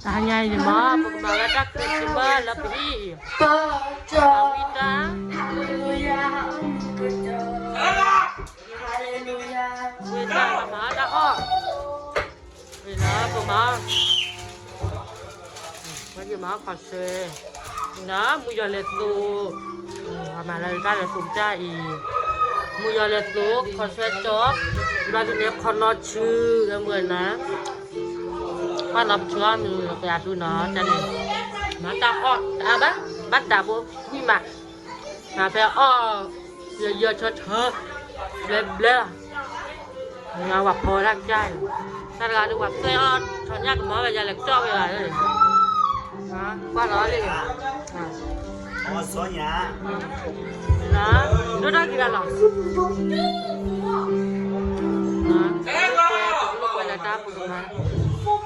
တဟါညါအံၤန့ၣ်မ့ၢ် ပကမၤဝဲတၢ် Christmas လၢပဟံၣ်အံၤ, ဝံတၢ်, ဝံတၢ် ပမၤတၢ်အီၣ်, ဝံလၢပမၤ ဝဲယမၤခီၣ်ဆၢ, နမူယီၤလဲၤသိး, မၤလၢတၢ်လဲၤသိးတၢ်အံၤ, မူယီၤလဲၤသိး ခီၣ်ဆၢကၠီ, ဘျီဒုးနဲၣ်ခီနီၢ်ဆူ လၢမုၢ်နၤ, ပှၤနီၢ်ပထူအီၣ်မုၢ်လၢပယၤဒုနီၤ တၢ်န့ၣ်, မၤတၢ်အီၣ်တအါဘၣ်, ဘၣ်တၢ်ဖိဝံၣ်မး, မၤဖဲအီၣ် ယယီၤဆၢထၢၣ်, ဘျဲဘျဲလီၤ, ဝၤဖီတၢ်ကစၢ်အံၤ, တၢ်တဂၤဒုးပှၤသ့ၣ်အီၣ်ထီၣ်ညၣ်ကမီၤဝဲယၤလဲၤကၠီၣ်ဝဲဘၣ်, ကွၢ်လီၤလံ, ဒိၣ်ထီၣ်က့ၤဒၣ်လီၤ, ကွဲးလၢတၢ်ပူၤမး ခဲလၢာ်ဝဲလီၤ.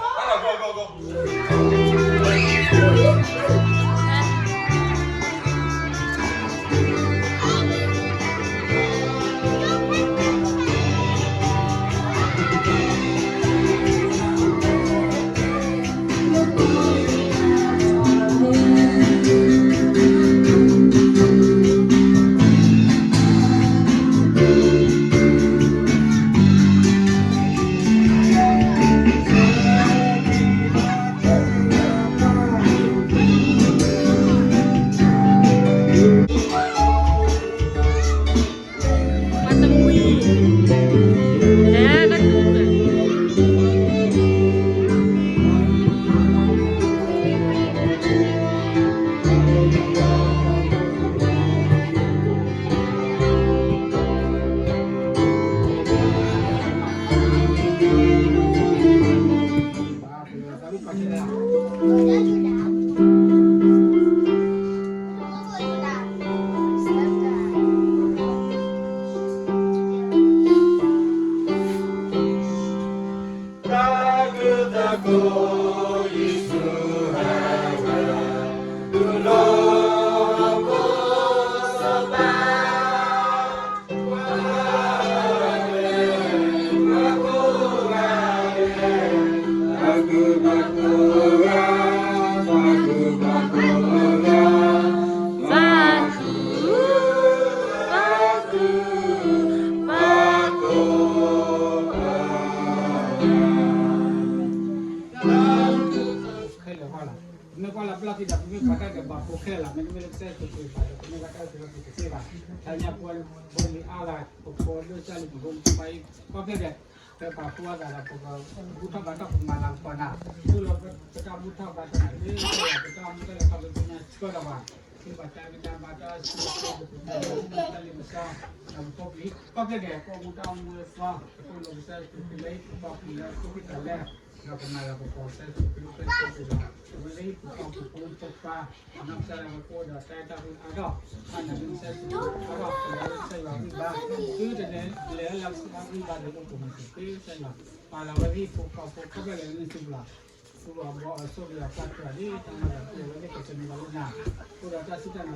ပမ့ၢ်ကွၢ်လၢပလီၢ်ခံဒီး ပမ့ၢ်ပှၤတၢ်ဒဲးဘးဖိခဲလၢာ်လီၤ. မ့တမ့ၢ်လၢကစၢ်ယ့ၣ်ၡူးခရံာ်ဘၣ်ဒီး ပမ့ၢ်ပှၤတၢ်အိၣ်ဆူၣ်အိၣ်ချ့တသ့ဘၣ်. တၢ်ညၣ်ဖိလၢဖိလံၤအါဂၤ ပဖိဒိၣ်စၢ်လံ ပဖိမုၣ်ဖိခွါအံၤ ကီၢ်ဖျၢၣ်ဒဲး ပပာ်ဖှိၣ်အသးဒီး ပကဘူၣ်ထီၣ်ဘါထီၣ် ပကမၤလၤကပီၤနၤ သိၣ်လိပတၢ်ဘူၣ်ထီၣ်ဘါထီၣ်နၤ လၢပတၢ်အိၣ်မူတၢ်လဲၤခီဖျိသ့ၣ်ညါဆှၢဒီးပှၤ လၢပှၤတၢ်ဂံၢ်တၢ်ဘါတၢ်စံးဆၢ ပတၢ်လ့ပစီ ဒီးပဖိပလံၤ ကီၢ်ဖျၢၣ်ဒဲး ပအိၣ်မူတၢ်အိၣ်မူလၢသွီ ပသိၣ်လိကစၢ်ယ့ၣ်ၡူးခရံာ်လၢပပာ်ဖှိၣ်လၢခိၣ်ဖံးတၢ်လဲ ဒီးကမၤလၤကပီၤကစၢ်ယ့ၣ်ၡူးခရံာ်လၢပစိၤဒီး အဝဲလၢပပာ်ဖှိၣ်ဖိဖိခွါ အနီၢ်ကစၢ်ဒၣ်ဝဲကအိၣ်ဒီးတၢ်အဲၣ်တၢ်ကွံအါထီၣ် ဘၣ်နၤလၢကစၢ်ယ့ၣ်ၡူးခရံာ်အါထီၣ် ပလၢကစၢ်ယွၤဂံၢ်ဘါ သုတန့ၢ်လၢကစၢ်ယွၤဂံၢ်ဘါဒီး အိၣ်ခိးမုၢ်ဆ့ၣ်ကစၢ်ယွၤ ပာ်လီၤဝဲဒ်ဖိဃီဖိခီဖျိလၢနစုပူၤလီၤ. သူၣ်လီၤဘီအစိကလီၤပှၢ်ထီၣ်ဒ်တၢ်မၤဒီးပှဲၤဝဲလၢကစၢ်န့ၣ်ဘၣ်လၢနၤ အိၣ်ဒီး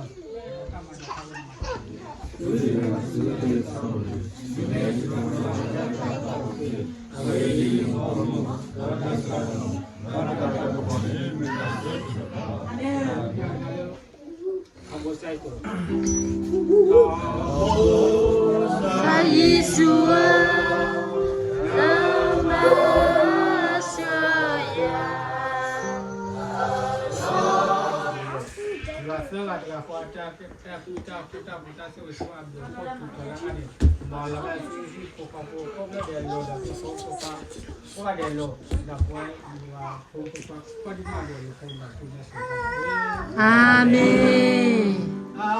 တၢ်စူၢ်တၢ်နာ်လၢဂၢၢ်ကျၢၤ ဒီးတၢ်မၤတခါဝဲန့ၣ် ယ့ၣ်ၡူးဧၢ, လၢမၤစၢၤယၤ. ယွၤသၢဂၤတဂၤဃီ တၢ်ဃူတၢ်ဖိးတၢ်ဆိၣ်ဂ့ၤဆိၣ်ဝါအဘျုးအဖှိၣ်ထူးထီၣ်လၢအါန့ၣ် မ်လၢပှၤဟံၣ်ဖိဃီဖိကိးဖျၢၣ်ဒဲးအလိၤ ဒီးပဖိဖိခွါ ကိးဂၤဒဲးအလိၤ ဒီးပဝဲယွၤဖိဖိခွါ ကိးဒံးနီၢ်ဒဲးအလိၤ ခဲအံၤဒီးထူးန့ၢ်ဆိၣ်ဂ့ၤ အၤမ့ၣ်, အၤမ့ၣ်, အ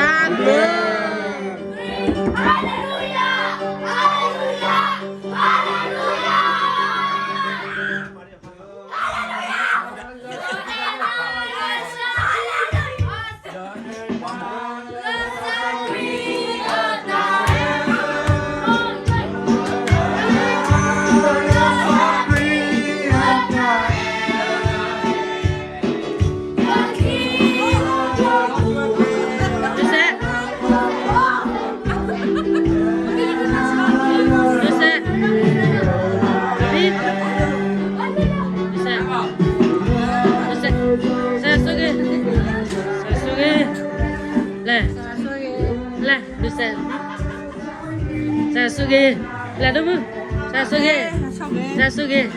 ၤမ့ၣ်. တၢ်ဘျုး ဆိၣ်ဂ့ၤ, လၢဒိၣ်မုၣ်, တၢ်ဆိၣ်ဂ့ၤ, တၢ်ဆိၣ်ဂ့ၤ,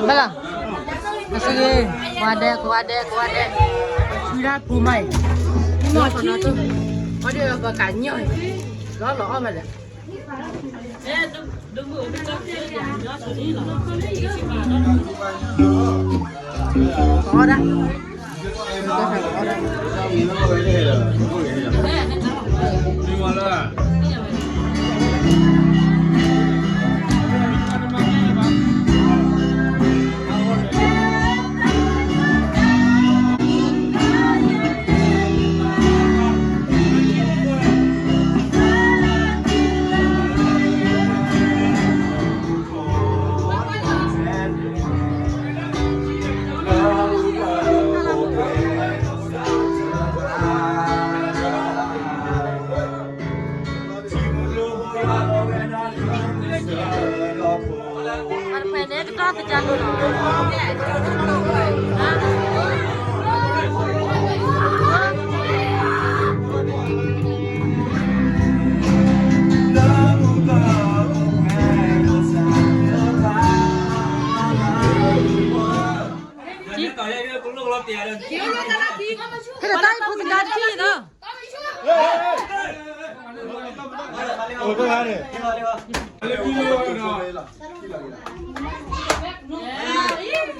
ဘၣ်လီၤ, တၢ်ဆိၣ်ဂ့ၤ, ကွၢ်ဒဲး, ကွၢ်ဒဲး, ကွၢ်ဒဲး, ဆူဒၣ်ဖိမးအံၤ, လီၤထံ, အီၣ်ဒံးပကးညီၣ်အံၤ, လီၤလီၤအီၣ်မးလဲၣ်.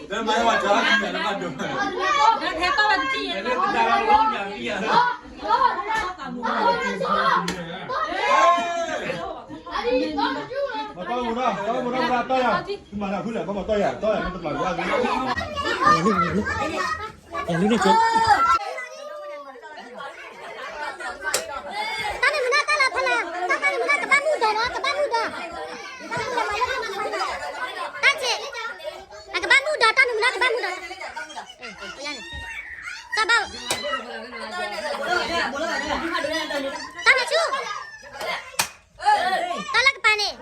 တၢ်နမုၢ်နၢ်တၢ်လၢဖဲလဲၣ်, တၢ်နမုၢ်နၢ်ကဘၣ်မုၢ်ဒီးနီၤ, ကဘၣ်မုၢ်ဒီး, တၢ်က့, အကဘၣ်မုၢ်ဒီး, တၢ်နမုၢ်နၢ်ကဘၣ်မုၢ်ဒီး, တၢ်ဘၣ်, တၢ်မၤဆူၣ် တၢ်လၢကပၤန့ၣ်,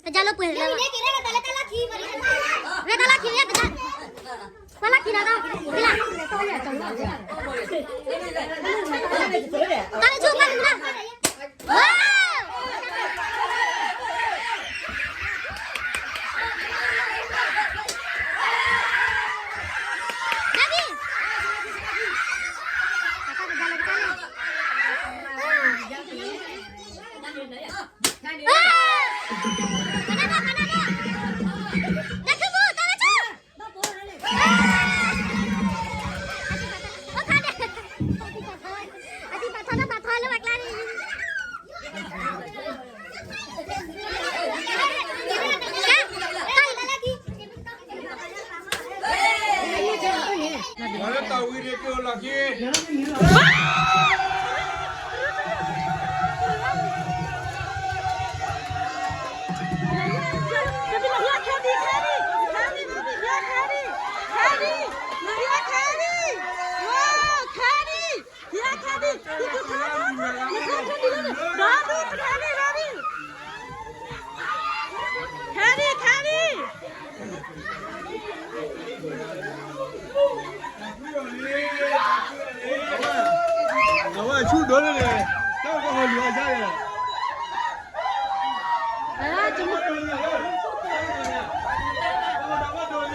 ပယါလၢပှဲၤလၢ, ရဲတၢ်လၢခံန့ၣ်, ပယါ, ပှၤလၢခံဒီး, တၢ်လၢဆူၣ်ဘၣ်န့ၣ်, တၢ်မူတၢ်ပျံၤလီၤတၢ်လံ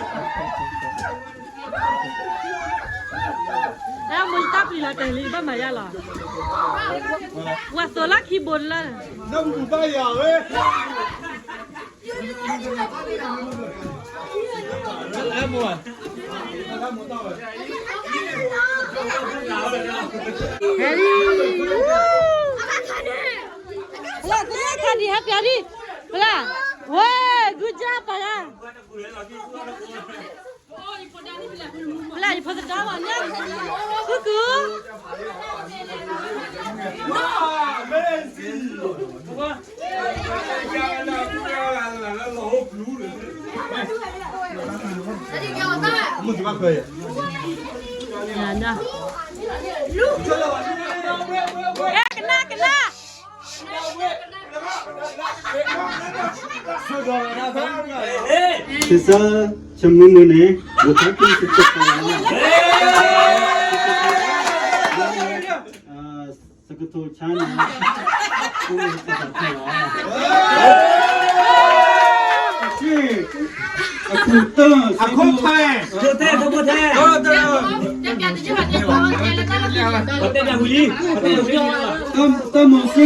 ဘၣ်မၤယါလီၤ, ဝဲသိးလၢခံဘိလၢ, ဟဲလံ, ဖျါ, ဖျါဒံး ဟဲပျါဒံး, ဖျါ, ဝဲ, ဂုၢ်ကၢ်ပှၤဂၤ ဖျါ, ယဖိသဒါဘၣ်န့ၣ်, ကုကု, ကနၣ်, ကနၣ်. စံးစၢ်ဆၢမုၢ်မုၢ်န့ၣ် ယခါက့ၤစံးစၢ်လီၤ. သိၣ်ဆါန့ၣ် အခိၣ်ဖဲ တၢ်မိၢ်သ့ၣ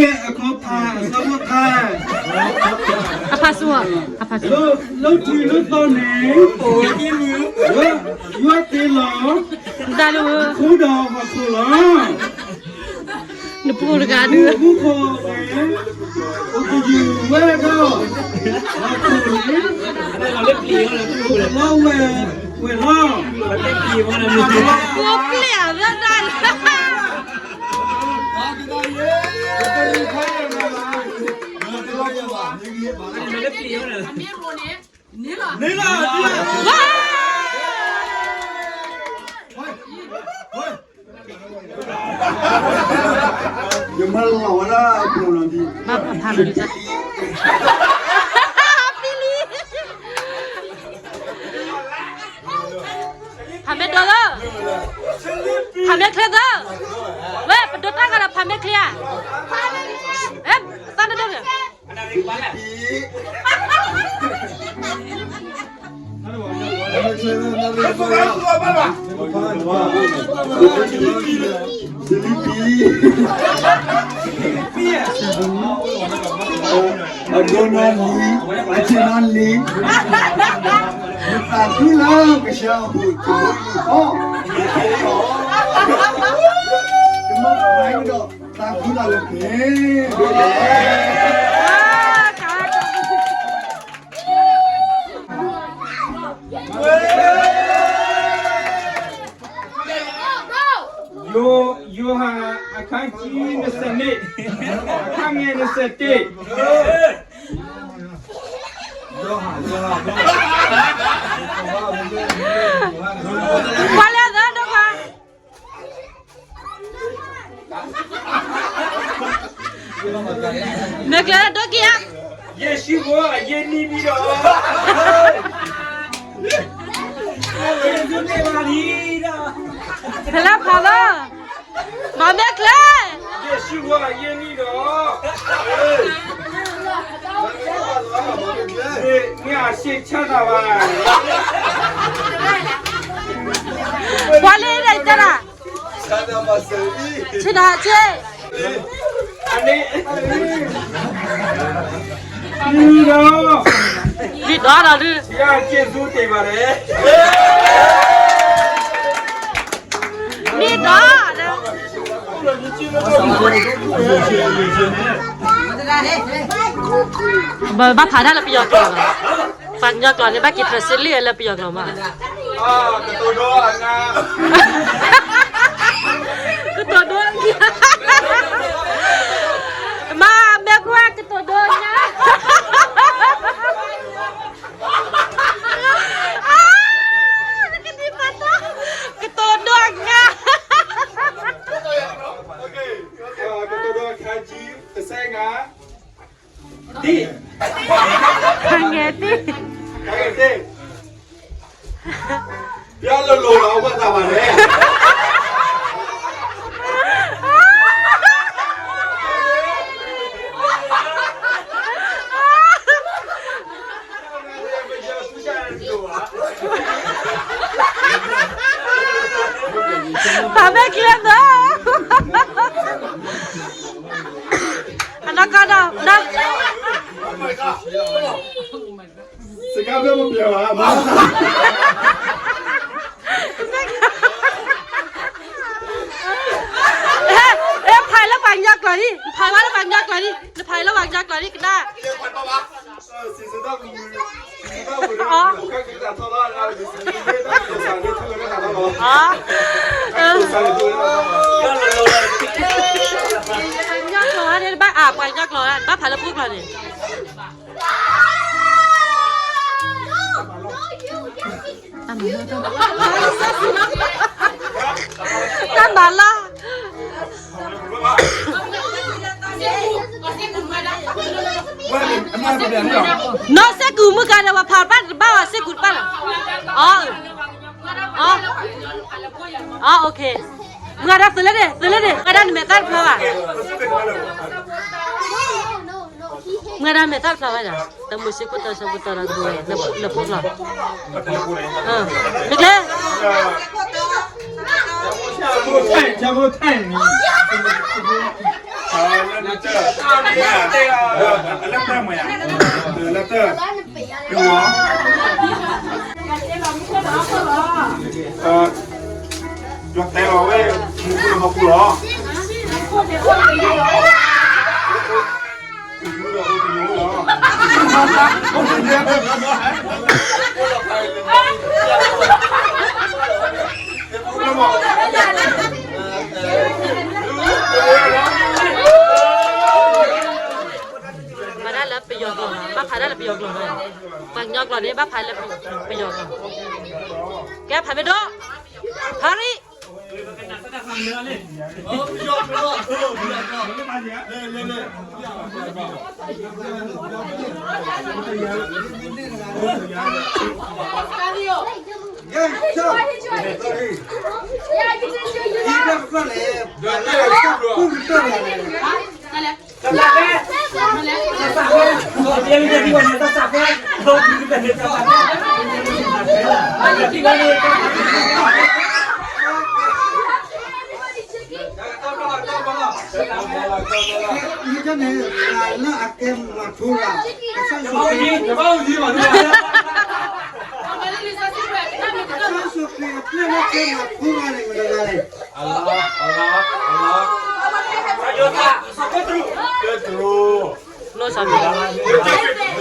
်အခိၣ်ဖဲ အဆၢဖိဖဲ အဖးဆူ အဖးဆူ လၢထံလၢသီန့ၣ် ယွၤတ့လီၤ တၢ်လၢ ခိၣ်ဒီးဟီၣ်ခိၣ်လီၤ. နပူၤတဂၤဒုး ပူၤခိၣ်န့ၣ် အိၣ်ကယုၢ်ဝဲဒီး ဟီၣ်ခိၣ်န့ၣ် အိၣ်ကလီဝဲဝဲလီၤ. ပျဲၢ်အဝဲဒၣ်လၢ ယမၤလီၤဝဲဒၣ်အပူၤနီၤဒ် ဘၣ်ဖးဖးမနုၤ ဖးမဲဒိးလၢ ဖးမဲချ့သၢ ဝဲ ပဒိးတၢ်ဂၤဒီးဖးမဲချ့ဧါ အဲ သးနဒိးန့ၣ် အဒိနလံ အဆ့နလံ မသးခုလၢကစၢ်အပူၤ တမူတခီ တမူတခီဒီး သးခုလၢလၢပှဲၤ ယိၤ ယိၤဟၣ် အခန်းကြီး နှစ်ဆယ့်နှစ် အခန်းငယ် နှစ်ဆယ့်တစ် ပှၤလဲၤသးဒီးပှၤ မဲာ်ကျဲဒိက့ၤဧါ ယေရှုကို အရင်းနှီးပြီးတော့ ဖဲလၢဖးလီၤ မၤမဲာ်ကျဲ ယေရှုကို အရင်းနှီးတော့ ငါစိတ်ချမ်းသာပါ ပှၤလဲၤဒၣ်တၢ် ဆန္ဒပါစေ။ ဆန္ဒပါစေ။ အန့ၣ် ပြီးတော့ ပြီးတော့ဒီး ဘုရားကျေးဇူးတင်ပါတယ်။ ပြီးတော့ ဘၣ်ဖးတၢ်လၢပယီၤကျိာ်လီၤ. ပှၤကညီကျိာ်န့ၣ် ဘၣ်က့ၤတြီစ့လံလၢပယီၤကျိာ်မး. ကတိၤဒိအငါ ကတိၤဒိအငါ မ့ၢ်ကွၢ်ကတိၤဒိအငါ ကတိၤဒိအငါ ကတိၤဒိအခန်းကြီး တစ်ဆယ့်ငါး တံၢ် ခါငဲတံၢ် ခါငဲတံၢ် ဘုရားလိုလိုတော့ အဝတ်သာပါလေ ပာ်ဘဲကျဲသၢ အနီၢ်ကီၢ်ဒီး စကားပြောမပြောပါဘူး အဲ အဲ ဖးလၢပှၤကညီကျိာ်လံ နဖးဝဲလၢပှၤကညီကျိာ်လံ နဖးလၢပှၤကညီကျိာ်လံ ကနၣ် အ ပှၤကညီကျိာ်န့ၣ် ဘၣ်အ ပှၤကညီကျိာ် ဘၣ်ဖးလၢပှၤကျိာ်န့ၣ် တၢ်မၤလီၤ နီၢ်စဲးကူးမုၢ်ကါဒီး ပှၤဖးဘၣ်တဘၣ်ဝဲ စဲးကူးတဘၣ်လီၤ အ အ အ okay မုၢ်ဂၤဒၣ်သုးလဲၣ်န့ၣ် သုးလဲၣ်န့ၣ် မုၢ်ဂၤဒၣ်နမဲာ်သၣ်တဖျါဘၣ်. မုၢ်ဂၤဒၣ်မဲာ်သၣ်တဖျါဘၣ်ဒီး တမိၤၡ့ခိၣ်တီဆၢဖိတီဒီးကဘၣ်ဝဲ လၢဖိကျိာ်. နကျဲ ယွၤတဲလီၤဝဲ မူခိၣ်လၢဟီၣ်ခိၣ်လီၤ. ဖးဒၣ်လၢပယီၤကျိာ်လီၤ, ဘၣ်ဖးဒၣ်လၢပယီၤကျိာ်လီၤ. ပှၤကညီကျိာ်န့ၣ် ဘၣ်ဖးလၢပယီၤကျိာ်. ကဲ ဖးမ့ၢ်ဒိၣ်, ဖးရံၣ်, ကဲ မ့ၢ်န့ၣ် လၢအကဲမၤထူရၤ, ကစၢ်ယ့ၣ်ၡူးခရံာ်အပျဲၢ်လၢကဲမၤထူရၤန့ၣ် မတၤတဂၤလဲၣ်. အလၤ, အလၤ, အလၤ, ပ့းတရူး, မ့ၢ်ဘၣ်, မ့ၢ်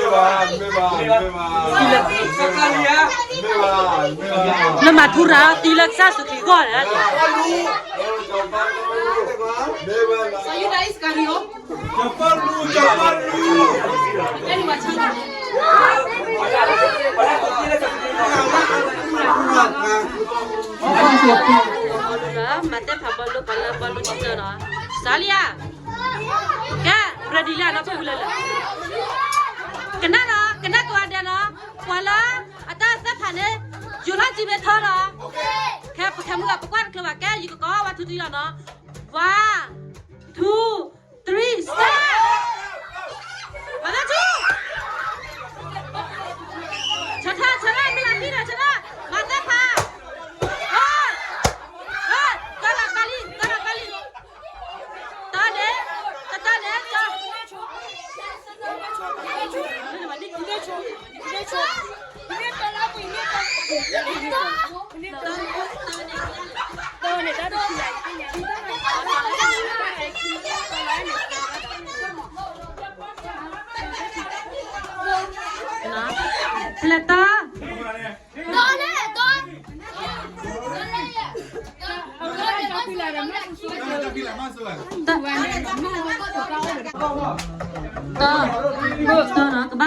ဘၣ်, မ့ၢ်ဘၣ်, လၢမၤထူရၤသံလၢကစၢ်ယ့ၣ်ၡူးခရံာ်အဂီၢ်န့ၣ်, စီၤယူဒၤအံၣ်စကၤရံၤယိာ်, မၤသ့ၣ်ဖးဘီလိပှၤလၢဘီလိနံၣ်သၢဒီး, စၤလံဧါ, ကဲ, ready လံဧါ, နီၢ်ဖုလၢလၢ, ကနၣ်ဒီး ကနၣ်ကိးဂၤဒဲးနီၤ, ပှၤလၢအတၢ်သ့ၣ်ဖးန့ၣ် ယိၤထီၣ်စံးမ့ၢ်ထီဒီး, ခဲ ပခဲမုၢ်ဂၤ ပကွၢ်တချုးဘၣ်, ကဲ ယကကိး one two three လီၤနီၤ, one two three, start! မၤသ့ၣ်ထူ, ဆၢထၢၣ် ဆၢထၢၣ် မ့ၢ်လီၤတံၢ်ဒီး ဆၢထၢၣ် မၤသ့ၣ်ဖး, ဟဲ, ဟဲ, တၢ်လီၤကါလံ, တၢ်လီၤကါလံ, တၢ်န့ၣ်, တၢ်န့ၣ်, တၢ် ဖျဲၣ်တၢ်, တၢ်, တၢ်နီၤ ကဘၣ်ပမဲာ်, ကဘၣ်တ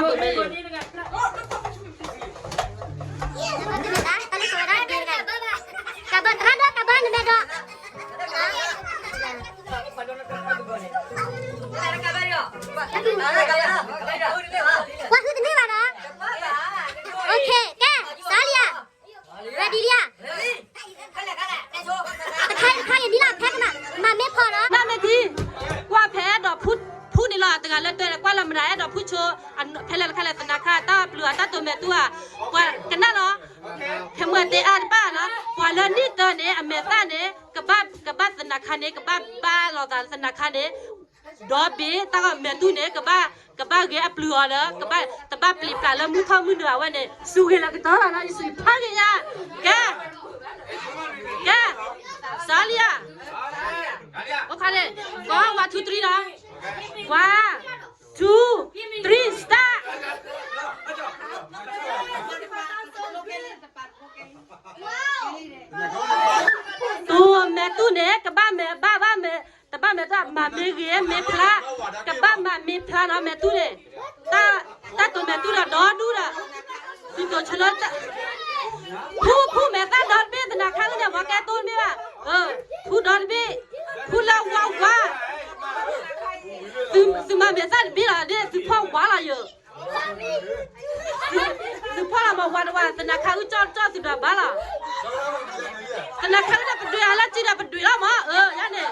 ရၣ်ဒီး ကဘၣ်နမဲာ်ဒီး ကွၢ်ဟုတန့ၢ်ဘၣ်နီၤ, okay ကဲ, စၤလံဧါ, ready လံဧါ, တခါအံၤတခါအံၤဒ်လၢဖဲကမၤ, မၤမ့ၢ်ဖီနီၤ, နမ့ၢ်ထံ, ကွၢ်ဖဲအဲၣ်ဒိးဖုန့ၣ်လီၤ, တဂၤလၢတၢ်ကွၢ်လၢမနုၤ အဲၣ်ဒိးဖုဆိ, ဖဲလဲၣ်တခါလဲၣ် သနၤခါ တၢ်ပျုၤအတၢ်တိၤမဲာ်တူၢ်ဧါ, ပှၤကနၣ်နီၤ, ခဲမုၢ်ဂၤတဲအါတဘၣ်နီၤ, ပှၤလၢနံၣ်သၢန့ၣ် အမဲာ်သၣ်န့ၣ် ကဘၣ်သနၤခါန့ၣ် ကဘၣ်ဘါလိာ်သးသနၤခါန့ၣ်, ဒီဘ့ၣ်တၢ်ဂီၤမဲာ်တူၢ်န့ၣ် ကဘၣ်ဂ့ၤအပျုၤအီၤလၢ တဘၣ်ပျံၤပျါလၢမုၢ်ထီၣ်မုၢ်နုာ်အဝဲန့ၣ် စူၢ်ဂ့ၤလၢကတၢၢ်လီၤနီၤ, ယစူၢ်ဖးဂ့ၤညါ, ကဲ, ကဲ, စၤလံဧါ, အိၣ်ခါန့ၣ်, ကီ one two three နီၤ, one two three start. တိၤမဲာ်တူၢ်န့ၣ် ကဘၣ်မဲာ်ဘၣ်ဘၣ်မဲာ်, တဘၣ်မဲာ်တၢ်မၤမ့ၢ်ဂ့ၤမ့ၢ်ဖျါ, ကဘၣ်မၤမ့ၢ်ဖျါနီၤ မဲာ်တူၢ်န့ၣ်, တၢ်တိၤမဲာ်တူၢ်ဒီးဒီဒူၣ်ဒီး, သုတိၤဆၢလၢ, ဖု ဖုမဲာ်သၣ်ဒီတဘ့ၣ်သနၤခါလၢန့ၣ် ပှၤကဲတိၤတမ့ၢ်ဘၣ်, ဖုဒီတဘ့ၣ်, ဖုလၢဝါဝါ, သုမၤမဲာ်သၣ်တဘ့ၣ်လီၤန့ၣ် သုဖီၣ်ဝါလီၤယိာ်, သုဖီၣ်လီၤမ ဝါတဝါ သနၢခါအုၣ်ကၠီၣ်ကၠီၣ်သုးဒီးဘၣ်လီၤ. သနၢခါအုၣ်ဒီးပဒွဲၣ်အလၢကံဒီးပဒွဲၣ်လီၤမး အၢ ယၤန့ၣ်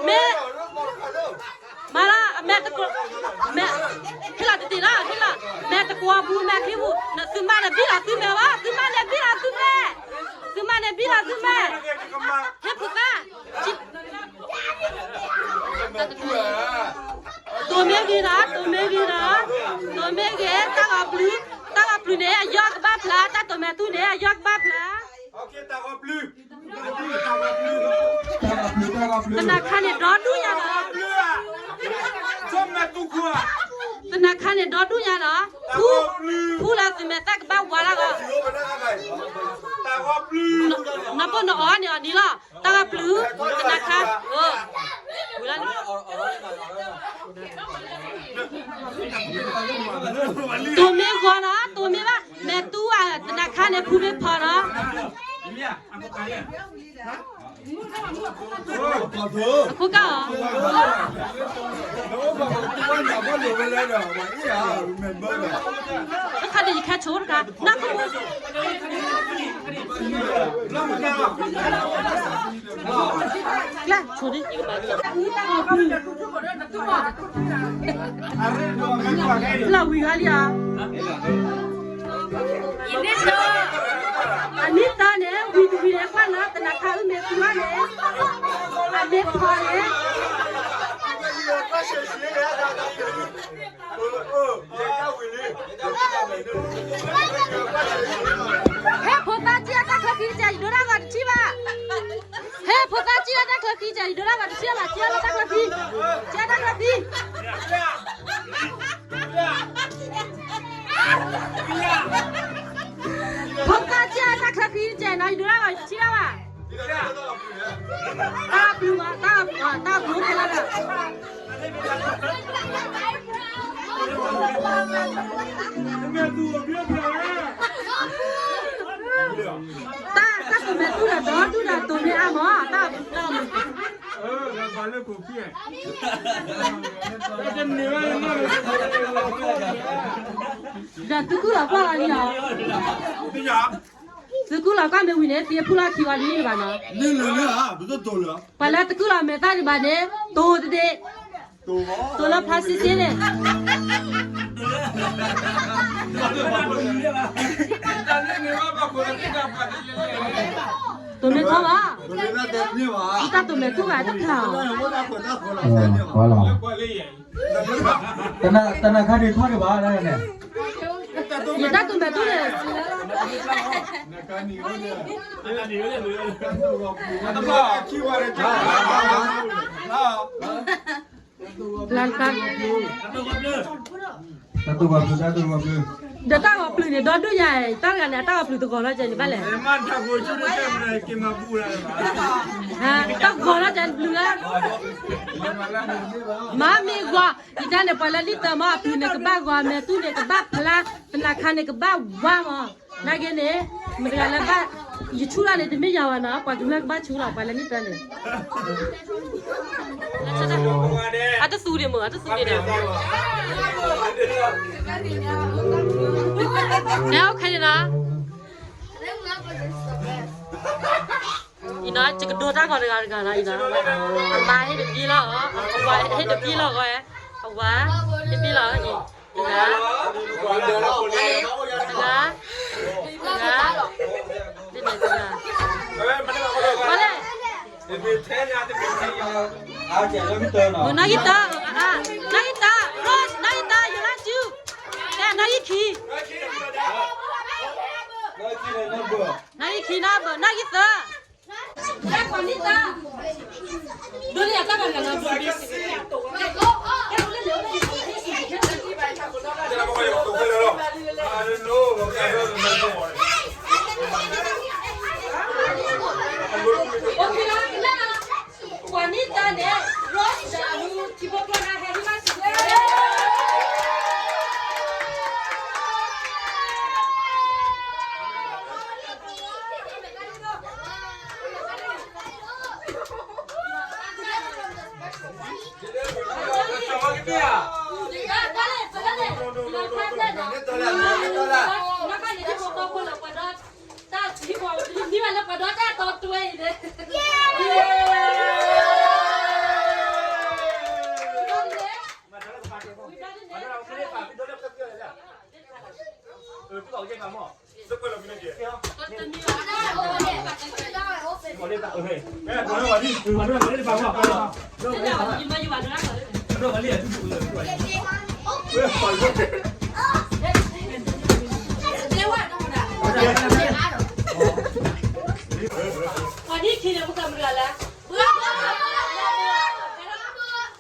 မ့ၢ် မၤလၢ အမဲာ်တကွီၢ် မဲာ် ဟ့ၣ်လီၤတသ့လီၤ ဟ့ၣ်လီၤ မဲာ်တကွီၢ်ပူၤ မဲာ်ချံပူၤ သုမါန့ၣ်ဘံၣ်လီၤသုမဲာ်ဝဲ သုမါန့ၣ်ဘံၣ်လီၤသုမဲာ် သုမါန့ၣ်ဘံၣ်လီၤသုမဲာ် ဟ့ၣ်ဖိသၣ် တိၢ်မ့ၢ်ဂ့ၤနီၤ တိၢ်မ့ၢ်ဂ့ၤနီၤ တိၢ်မ့ၢ်ဂ့ၤ တၢ်ဂီၤပျုၤ တၢ်ဂီၤပျုၤန့ၣ် အယီၢ်ကဘၣ်ဖျါ တၢ်တိၢ်မဲာ်သူန့ၣ် အယီၢ်ကဘၣ်ဖျါ သနၢခါန့ၣ်ဒီဒူၣ်ညါနီၤ သနၢခါန့ၣ်ဒီဒူၣ်ညါနီၤ ဖူ ဖူလၢသုမဲာ်သၣ်ကဘၣ်ဝါလၢဂီၤ နပိၢ်နအီၣ်န့ၣ်အီၤဒ်လီၤ တၢ်ဂီၤပျုၤ သနၢခါ တိၢ်မ့ၢ်ဂီၤနီၤ တိၢ်မ့ၢ်ဘၣ် မဲာ်တူၢ်ဧါ သနၢခါန့ၣ် ဖူမ့ၢ်ဖီနီၤ အခိၣ်ကၢ်အီၤ တခါန့ၣ်ယခဲဆိတခါ နၢ်ခိၣ် ကျဲဆိဒ် လီၤဝံၤဂၤလံဧါ အနံၣ်သၢန့ၣ် ဝံၤတဝံၤန့ၣ် ကွၢ်လၢသနၢခါအုၣ်မ့ၢ်သူန့ၣ် အမ့ၢ်ဖီန့ၣ် ဟဲဖိသၣ် ကံၣ်အတၢ်ချၢဖံတစဲး ယဒိတၢ်ဂီၤတထံၣ်ဘၣ်. ဟဲဖိသၣ် ကံၣ်အတၢ်ချၢဖံတစဲး ယဒိတၢ်ဂီၤတထံၣ်ဘၣ် ကံၣ်အတၢ်ချၢဖံ ကံၣ်အတၢ်ချၢဖံ ဖိသၣ် ကံၣ်အတၢ်ချၢဖံတစဲးနီၤ ယဒိတၢ်ဂီၤတထံၣ်ဘၣ်. တၢ်ပျုၤမး တၢ်ပျုၤ တၢ်ပျုၤခဲလၢာ်ဒီး တၢ် တၢ်တိၢ်မဲာ်သူဒီး ဒီဒူၣ်ဒီးတိၢ်မ့ၢ်အါမး တၢ် ဒီးသုကုၢ်လီၤကွၢ်လီၤလံလီၤ သုကုၢ်လီၤကွၢ်မ့ၢ်ဝံၤန့ၣ် သံအဖုၣ်လီၢ်ခံဝါဒ်န့ၣ်ဘၣ်နီၤ ပှၤလၢသုကုၢ်လီၤမဲာ်သၣ်ဒံးဘၣ်န့ၣ် တိၢ်တဒ့ တိၢ်လၢဖါဆ့ဆ့န့ၣ် တိၢ်မ့ၢ်ထီဘၣ် တၢ်တိၢ်မဲာ်သူဘၣ်တဖျါ တနၤခါန့ၣ်ထီၣ်ဒံးဘၣ်န့ၣ် ယတၢ်တိၢ်မဲာ်သူန့ၣ် လၢ တၢ်တိၢ်ဂီၤပျုၤ တၢ်တိၢ်ဂီၤပျုၤ ဒီးတၢ်ဂီၤပျုၤန့ၣ် ဒီဒူၣ်ညါ တၢ်တဂၤန့ၣ် အတၢ်ဂီၤပျုၤတဂီၤလီၤကဲန့ၣ်ဘၣ်လဲၣ် တၢ်ဂီၤလီၤကဲန့ၣ်ပျုၤလၢ မၤမ့ၢ်ဂီၤ ယတဲန့ၣ် ပှၤလၢလံၣ်တၢ်မ့ၢ်အပျုၤန့ၣ်ကဘၣ်ဂီၤ မဲာ်သူန့ၣ်ကဘၣ်ဖျါ သနၢခါန့ၣ်ကဘၣ်ဝါမး နာ်က့န့ၣ် မတၤတဂၤလၢဘၣ် ယဆူၣ်တၢ်န့ၣ် တမ့ၢ်ယၤဘၣ်နီၤ ပှၤကမျၢၢ်ကဘၣ်ဆူၣ်လီၤ ပှၤလၢလံၣ်တၢ်န့ၣ် အတသူဒံးမ့ၢ် အတသူဒံးဒီး နဲအိၣ်ခဲန့ၣ်နီၤ အံၤနီၤ ယကဒိတၢ်ဂီၤတဂၤတဂၤနီၤ အံၤနီၤ အမါဟ့ၣ်တပျ့ၤလီၤ အဝၤဟ့ၣ်တပျ့ၤလီၤဂီၤ အဝၤ ဟ့ၣ်တပျ့ၤလီၤဂီၤ တဂၤ တဂၤ တဂၤ တဂၤ ဘၣ်လဲၣ် နီၣ်ဂံၢ်တၢ နီၣ်ဂံၢ်တၢ Rose နီၣ်ဂံၢ်တၢ ယိၤလါစု နီၣ်ဂံၢ်ခံ နီၣ်ဂံၢ်ခံ နီၣ်ဂံၢ်သၢ ပှၤဒီးတၢ်သံကွၢ် နံၣ်ဘၣ်လၢပှၤဒီးတၢ်တီတွဲအံၤန့ၣ် ပှၤနံၣ်ခံန့ၣ် ပကမၤလၢ ပှၤနံၣ်ခံအံၤ တၢ်ဟ့ၣ် မ့ၢ်ကတၢၢ်လၢထီၣ်လၢထီၣ် ပှၤနံၣ်သၢ ပှၤနံၣ်သၢ ပှၤနံၣ်သၢ ယ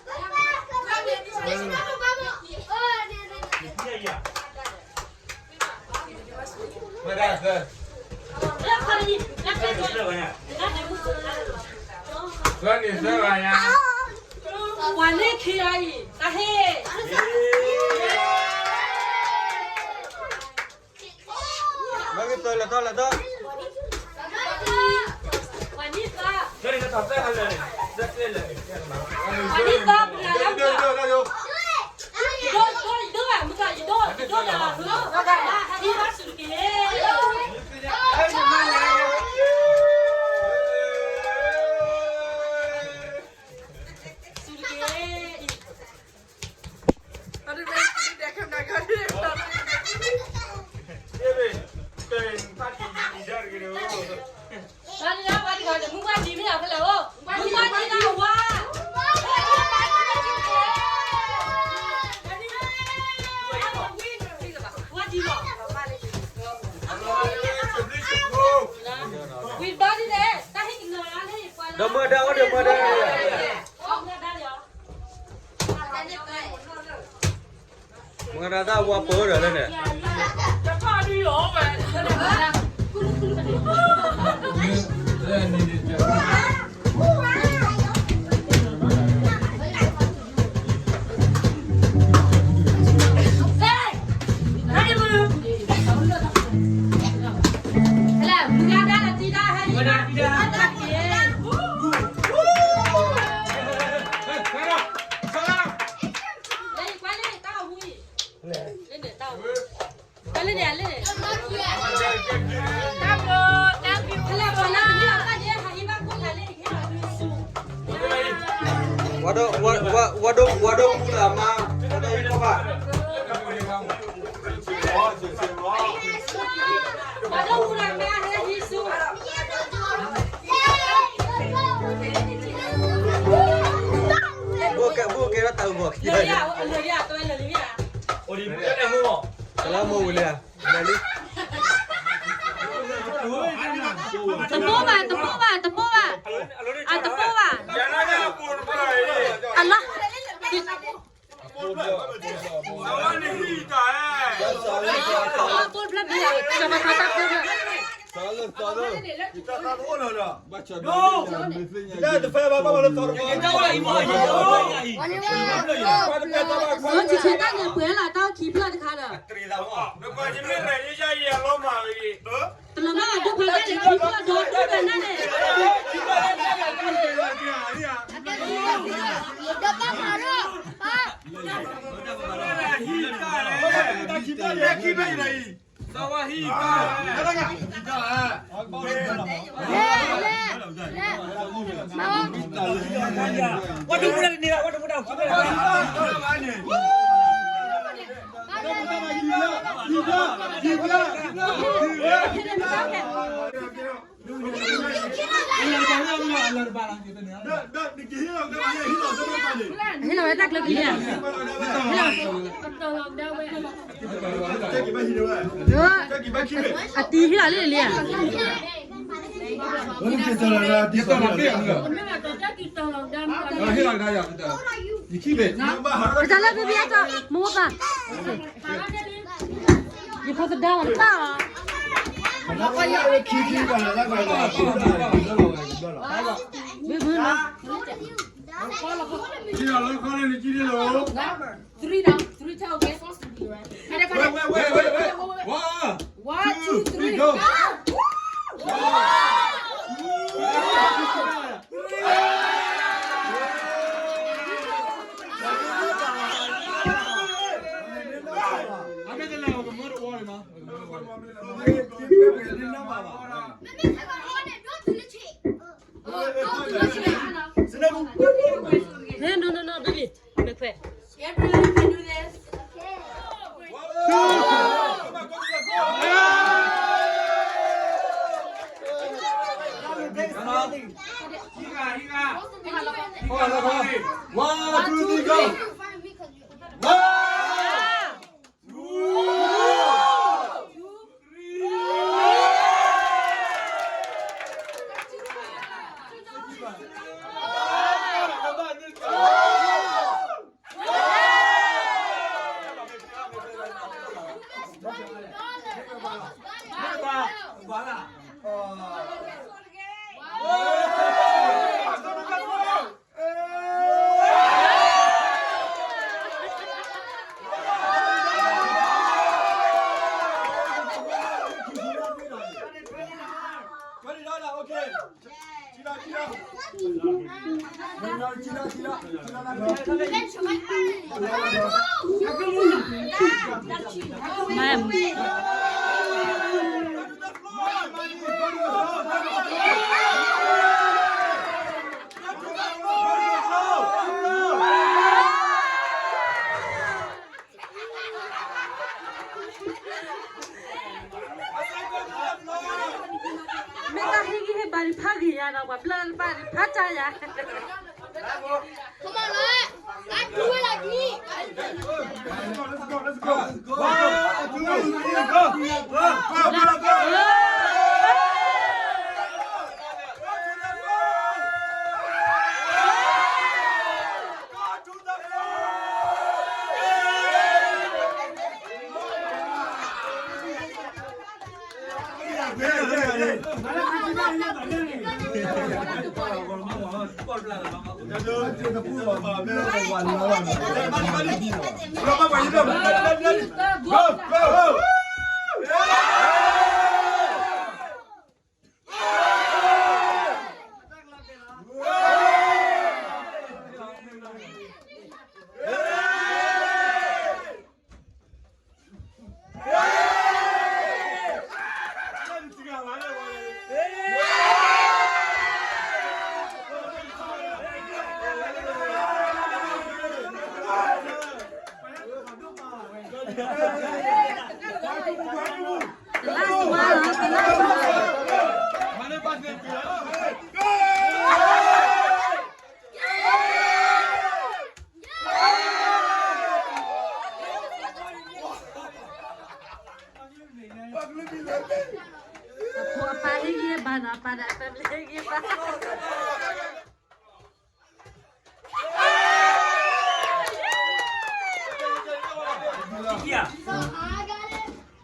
ဒိၣ် ယဒိၣ် ယဒိၣ်ဘၣ် မုၢ်ကီၢ် ယဒိၣ် ယဒိၣ်လၢ ဟးဟံးဘၣ်စူၢ်တက့ၢ် စူၢ်တက့ၢ် ဒီးမၢဒၣ်အိၣ်ဒီးမၢဒၣ် မတၤတၢ်ဝါပၢဒီးလၢန့ၣ် ဝဲဒိၣ် ဝဲဒိၣ်မူလၢအမါ ဝဲဒိၣ်ဟံၣ်ဖိဘၣ် ဘိၣ်ကဲ ဘိၣ်ကဲထီၣ်တၢ်အူဘီၣ်ခံ ကလါမိၢ်ဝံၤလံဧါ တမိၢ်ဘၣ် တမိၢ်ဘၣ် တမိၢ်ဘၣ် အတမိၢ်ဘၣ် အလီၢ် တၢ်တဖဲဘၣ်ဘၣ်လၢသီတဘီ တၢ်အိၣ်လၢအံၤမ့ၢ်အံၤ တၢ်အိၣ်လၢအံၤမ့ၢ်အံၤ တၢ်န့ၣ်ပှဲၤလီၤ တၢ်အိၣ်ခံဖျၢၣ်တခါဒီး တလီၤမၢ်ဒိၣ်ဖးဒိၣ်ခံဖျၢၣ်ဒီးဒိၣ်ဖးဒိၣ်န့ၣ် ဟ့ၣ်လီၤဝဲတၢ်ကျၢၤကလံၤဧါ ဟ့ၣ်လီၤ အတံၤဟ့ၣ်လီၤလံလံဧါ ကစၢ်လၢဖံဖံအတီ မိၢ်ပၢ် ယဖိသဒါဝဲတပၢ်အီၤ ဘုဘုလီၤ Three now, three, tell, okay? Wait, wait, wait, wait, wait. One, one, two, two, three, three, go. Go. No, no, no, no, baby. Everyone can do this. Okay. One, two, three, go. One, two, three.မ့ၢ်တၢ်ဟ့ၣ်ဂံၢ်ဟ့ၣ်ဘါဒံးဖးဂ့ၤယၤဒီး ပှၤဘျၢလၢပၢ်ဒံးဖးတၢ်ယၤ Come on, let's do it like me. Let's go, let's go, let's go. One, two, three, go. Go, go, go.အဖိအပၢ်ဟ့ၣ်ဂံၢ်ဘါနီၤ အပၢ်ဒီးအပၢ်ဟ့ၣ်ဂံၢ်ဘါ ပှၤနီၢ်ဒိၣ် ပှၤနီၢ်ဒိၣ်နီၤ တၢ်ကဲပှၤနီၢ်ဒိၣ် တၢ်ကဲ ပှၤလၢပျၢၤ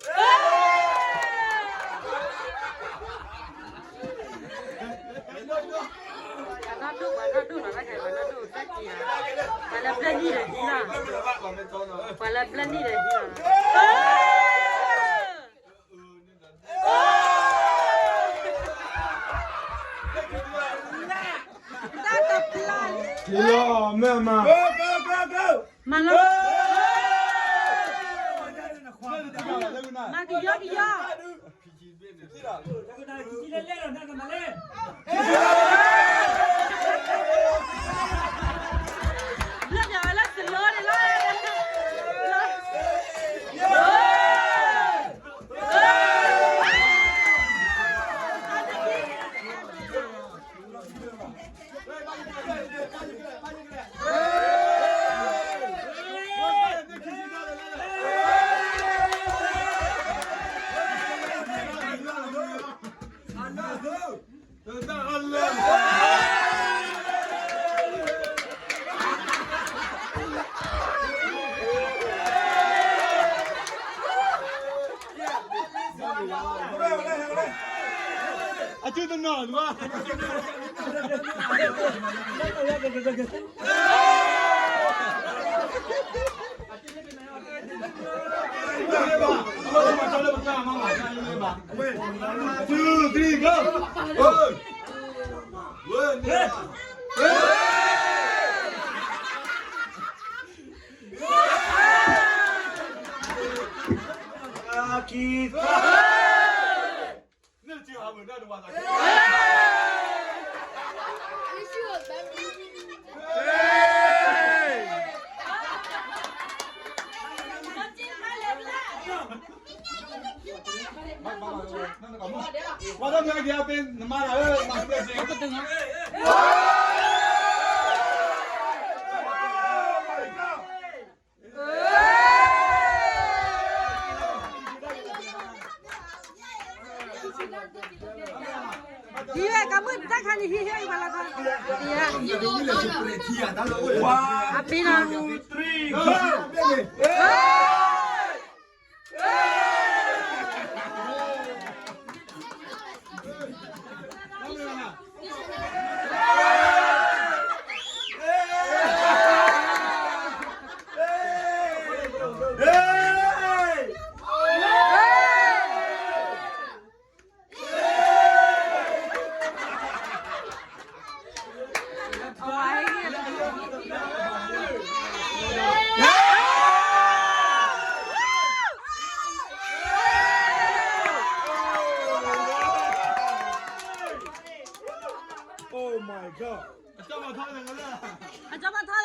နံၣ်ဒီးဟံးလီၤ ပှၤလၢပျၢၤနံၣ်ဒီးဟံးလီၤ တၢ်တပျၢ် မၤလီၤ မၤကယီကယီ ဘျၢၣ်ပၠးဝဲလၢစလီန့ၣ်လီၤ အစုတနီၤလီၤ Two, three, go! ဝဲန့ၣ် ဝဲ ဝဲ ဝဲ Peace. ဟံးဝဲကမုၣ်တၢ်ခါန့ၣ် ဟံးဟံးဝဲလီၤခီ, အပ့ၤနီၤ, Oh my God. အကၠီမၤထီလၢကလၢ်, အကၠီမ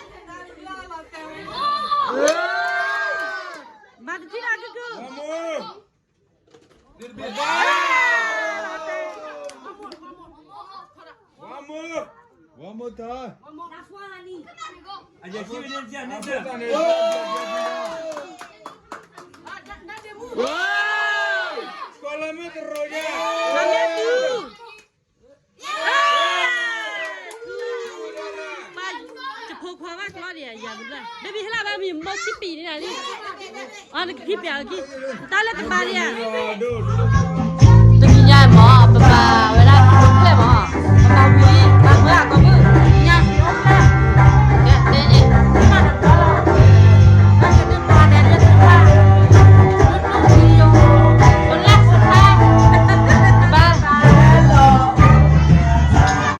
ၤထီလၢကလၢ်, မၤတထံၣ်လၢကကုၢ်, ယဖိခွါဘၣ်ကျီဒံးယၤ, ဘၣ်ဘံဟ့ၣ်လၢ်ဘၣ်မံၤ မ့ၢ်ထံပံၤန့ၣ်လံ, အနကထံပံၤအခံ, တၢ်လၢတဘါဒံးဧါ, တနံၤညါမ့ၢ် ပမၤဝဲဒၣ်ဖိဖျဲၣ်မ့ၢ်, ပမၤဝံၤလံ ပမၤဝဲဒၣ်ကိး